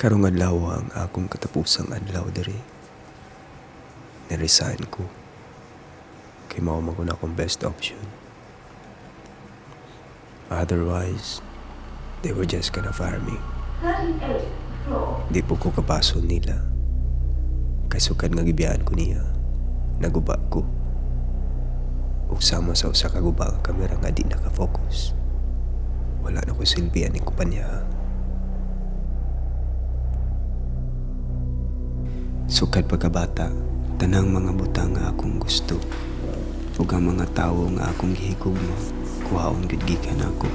Karong adlaw ang akong katapusang adlaw diri. Ni-resign ko. Kay mao man ko na akong best option. Otherwise, they were just gonna fire me. Di po ko kapasol nila. Kay sukad nga gibiyaan ko niya, naguba ko. Ug sama sa usa ka guba nga kamera nga di naka-focus. Wala na ko silbi aning kumpanya. Sukad pagkabata, tanang mga butang nga akong gusto ug ang mga tawo nga akong gihigugma, kuhaon gyud gikan nako.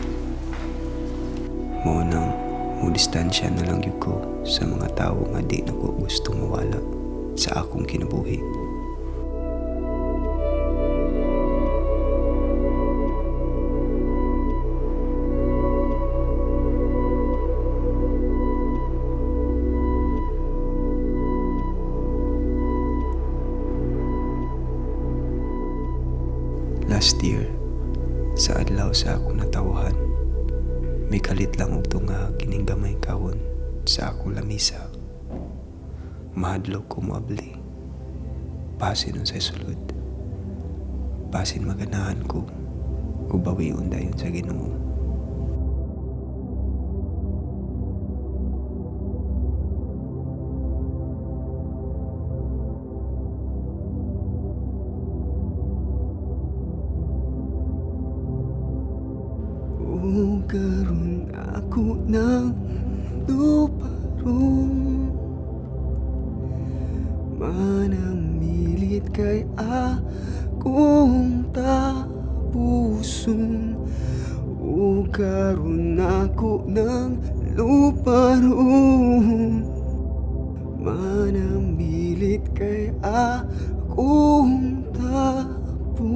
Mao nang mo distansya na lang gyud ko sa mga tawo nga di nako gusto mawala sa akong kinabuhi. Last year, sa adlaw sa akong natawhan, may kalit lang og tunga kining gamay kahon sa akong lamisa. Mahadlok ko moabli. Basin unsay sulod. Basin maganahan ko ug bawion dayon sa Ginoo. O karon ako nang luparon, manamilit kay akong tapuson. O karon ako nang luparon, manamilit kay akong tapuson.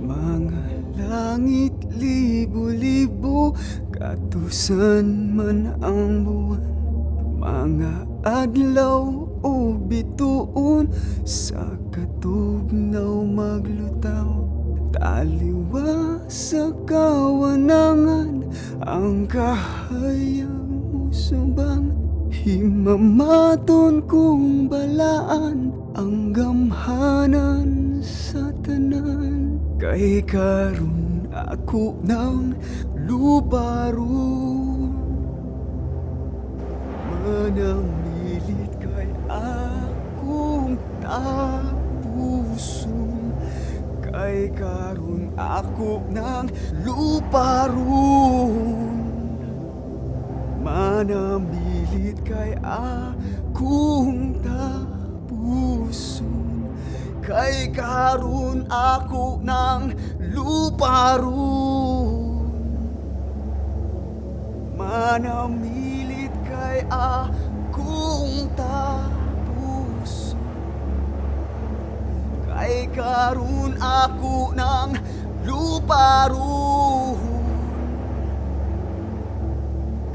Mga langit libo-libo, katusan man ang buwan. Mga adlaw o bituon, sa katugnaw maglutaw. Taliwa sa kawanangan, ang kahayag mo subang. Himamaton kong balaan, ang gamhanan sa tanan. Kay karon ako nang luparon, manamilit kay akong tapuson. Kay karon ako nang luparon, manamilit kay akong tapuson. Kay karon ako nang luparon, manamilit kay akong tapuson. Kay karon ako nang luparon,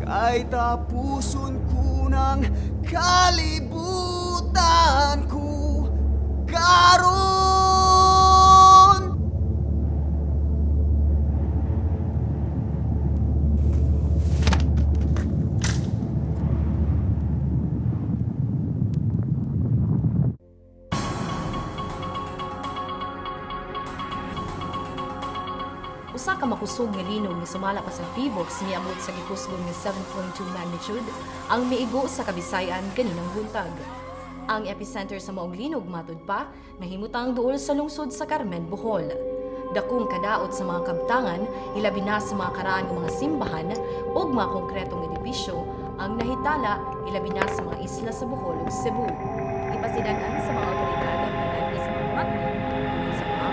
kay tapuson ko ng kalibutan ko karon. Usa ka makusog nga linog nga sumala pa sa Phivolcs miabot sa gikusgon nga 7.2 magnitude ang miigo sa Kabisayan kaninang buntag. Ang epicenter sa maong linog matud pa nahimutang duol sa lungsod sa Carmen, Bohol. Dakong kadaot sa mga kabtangan, hilabi na sa mga karaan ng mga simbahan ug mga konkretong edipisyo ang nahitala hilabi na sa mga isla sa Bohol ug Cebu. Ipasidan-an sa mga otoridad ang tanan sa mga matngon sa mga.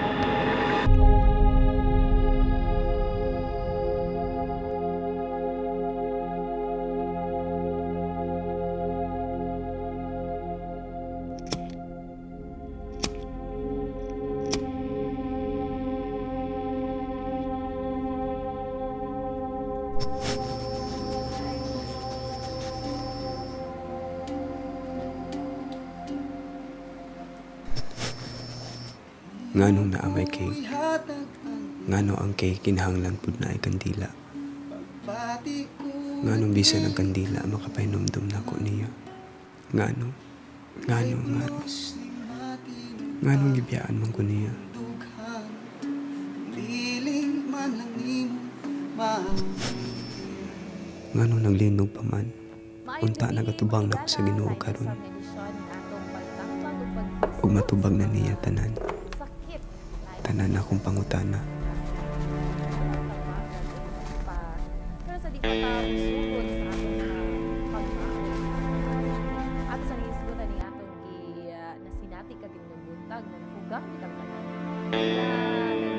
Nganong naa may cake? Ngano ang cake kinahanglan pud naay kandila? Nganong bisan ang kandila makapahinumdum nako niya. Ngano? Ngano? Ngano? Nganong gibiyaan man ko niya? Nganong naglinog pa man? Unta nagatubang nako sa Ginoo karon. Ug matubag na niya tanan. Tanan akong pangutana. Pero sa di pa ta musugod sa atong pagkaon. Ato sa gihisgutan ni atong gi nasinati kaninang buntag nga nahugang kitang tanan na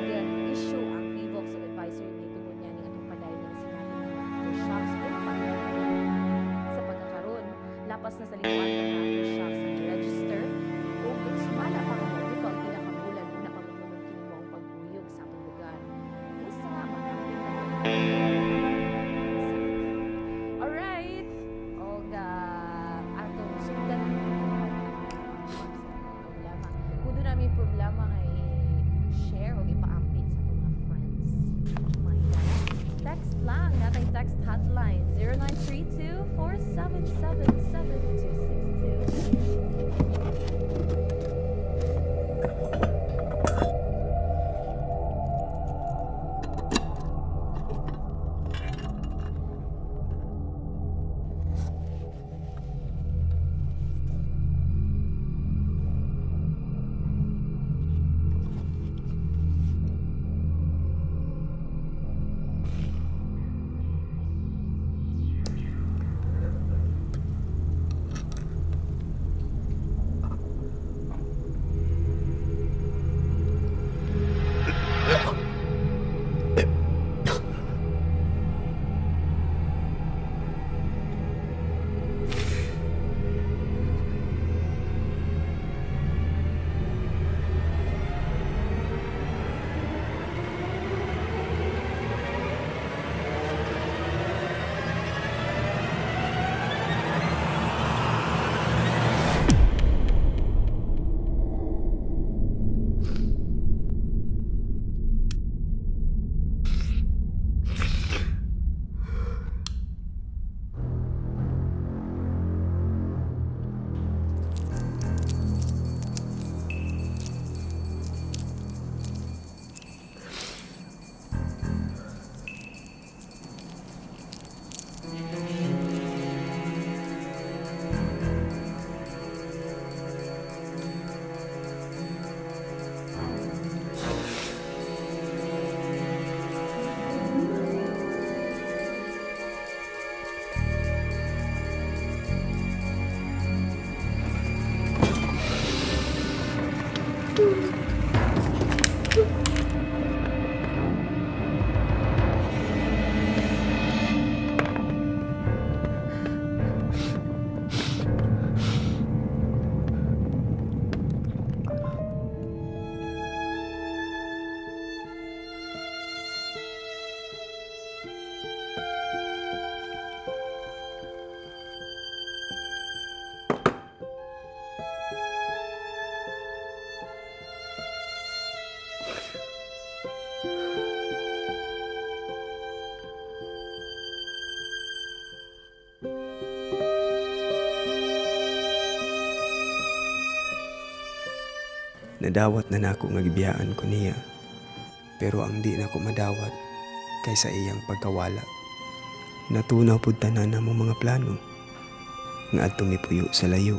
nag-issue ang PHIVOLCS og advisory ni tungod niya ning atong padayon nga nasinati nga mga aftershocks ug pagkaon. Sa pagkakaron, lapas na sa 1,000 ka mga aftershocks ang register ug sumala pa nga mao pa ang pinakabulan ug napamumunong kini maong pagkuyog sa atong lugar. Usa mag-amping na. Alright. Og atong sundan ang problema. Kung doon namin problema nga i-share o ipaampin sa atong mga friends. Mga higala. Text lang natay text hotline 0932 477 7262. Nadawat na nako nga gibiyaan ko niya. Pero ang di nako madawat kay sa iyang pagkawala. Natunaw pud tanan mo mga plano nga adto mipuyo sa layo.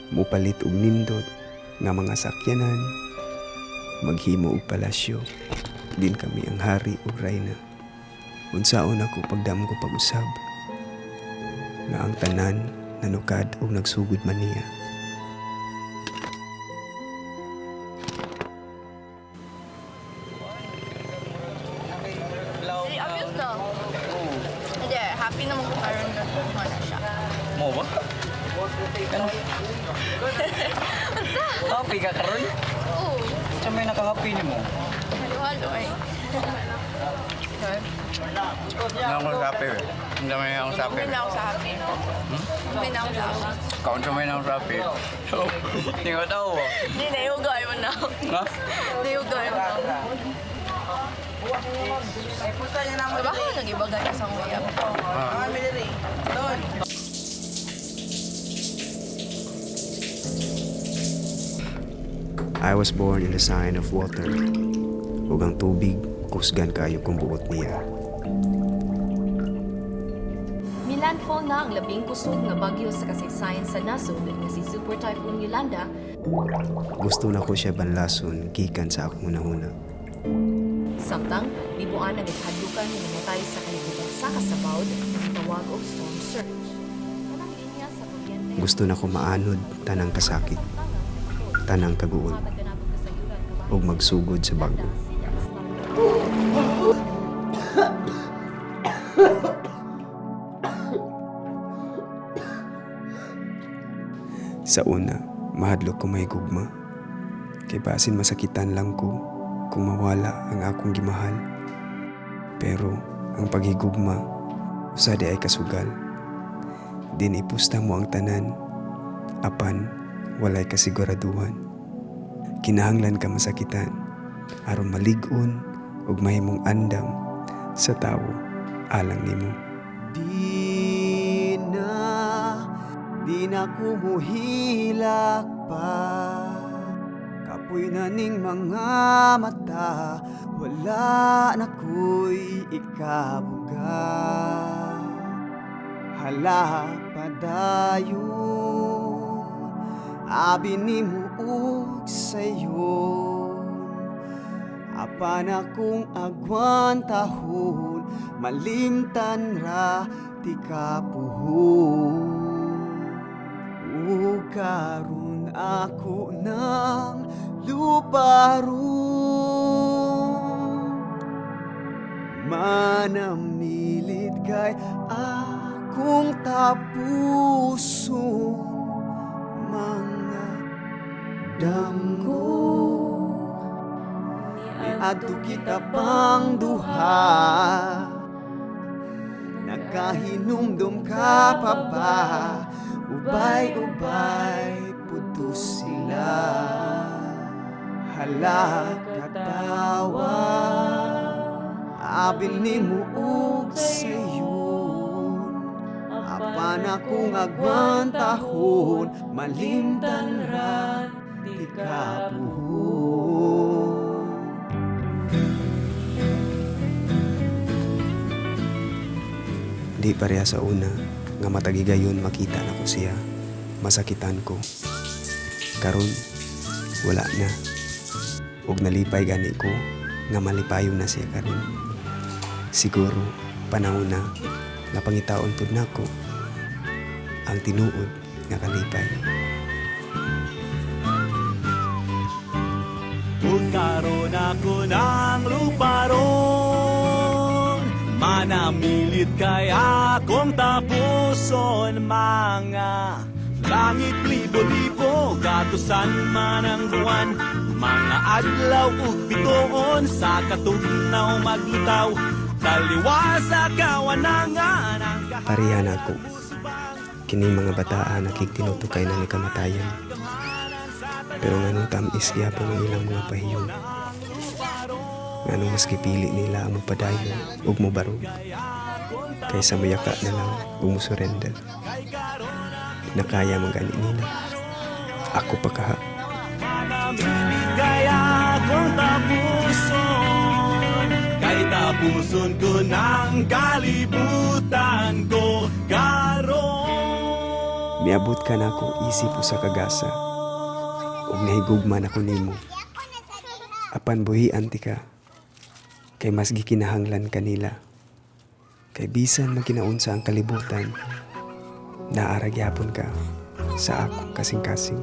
Mupalit og nindot nga mga sakyanan, maghimo og palasyo, din kami ang hari ug rayna. Unsaon ako pagdamgo pag-usab nga ang tanan nanukad og nagsugod man niya. Dili, obvious na. Hindi, happy naman ko karon na kumuha na siya. Mo ba? Ano? Happy ka karon? Oo. Sa may naka-happy nimo? Halo-halo eh. Hindi ako sa happy eh. Hindi may ako sa happy. May na ako sa happy. May na ako sa happy. Kaon sa may na ako sa happy. So, hindi ko tao. Hindi na yung gay mo. na. Ha? Dayog kayo na. Baka nag-iba gani sa nguyab. I was born in the sign of water. Ug ang tubig, kusgan kayo kung buot niya. Milandfall na ang labing kusog nga bagyo sa kasaysayan sa nasod nga si Super Typhoon Yolanda. Gusto na ko siya banlason gikan sa akong hunahuna. Samtang libuan ang nagkahadlukan nga namatay sa kalibutan sa kasabawd nga gitawag og storm surge. Kanang linya sa kuryente. Gusto na ko maanod tanang kasakit, tanang kaguol, ug magsugod sa bago. Sa una, mahadlok ko may gugma. Kay basin masakitan lang ko kung mawala ang akong gimahal. Pero ang paghigugma, usa di ay kasugal. Din ipusta mo ang tanan, apan walay kasiguraduhan. Kinahanglan ka masakitan, aron malig-on ug mahimong andam sa tawo alang nimo. Di na, di na kumuhilak pa. Kapoy na ning mga mata, wala na ko'y ikabuga. Hala padayon, abi nimo ug sayon. Apan akong agwantahon, malimtan ra ti kapuhon. Ug karon ako ng luparon, manamilit kay akong tapuson mga damgo. Niadto kita pang duha, nagkahinumdum ka pa ba? Ubay-ubay puto sila. Hala katawa, abil nimo ug sayon. Apan akong agwantahon, malimtan ra di ka puhon. Di pareha sa una nga matagigayon makita na ko siya. Masakitan ko. Karon wala na. Ug nalipay gani ko nga malipayon na siya karon. Siguro panahon na nga pangitaon pud nako ang tinuod nga kalipay. Ug karon ako ng luparon, manamilit kay akong tapuson mga langit libo-libo, gatusan man ang buwan, mga adlaw ug bituon sa katugnaw maglutaw, taliwa sa kawanangan ang Pareha na ako. Kining mga bataan nakigtinutukay na ni kamatayan. Pero nganong tamis gyapon ang ilang mga pahiyong. Nganong mas gipili nila ang mopadayon ug mobarog kaysa moyaka na lang ug mosurrender. Nakaya man gani nila. Ako pa kaha. Manamilit kaya kong tapuson, kay tapuson ko ng kalibutan ko karon. Miabot ka na akong isip usa ka gasa ug nahigugma na ko nimo. Apan buhian ti ka kay mas gikinahanglan kanila. Kay bisan magkinaunsa ang kalibutan, naara gyapon ka sa akong kasing-kasing.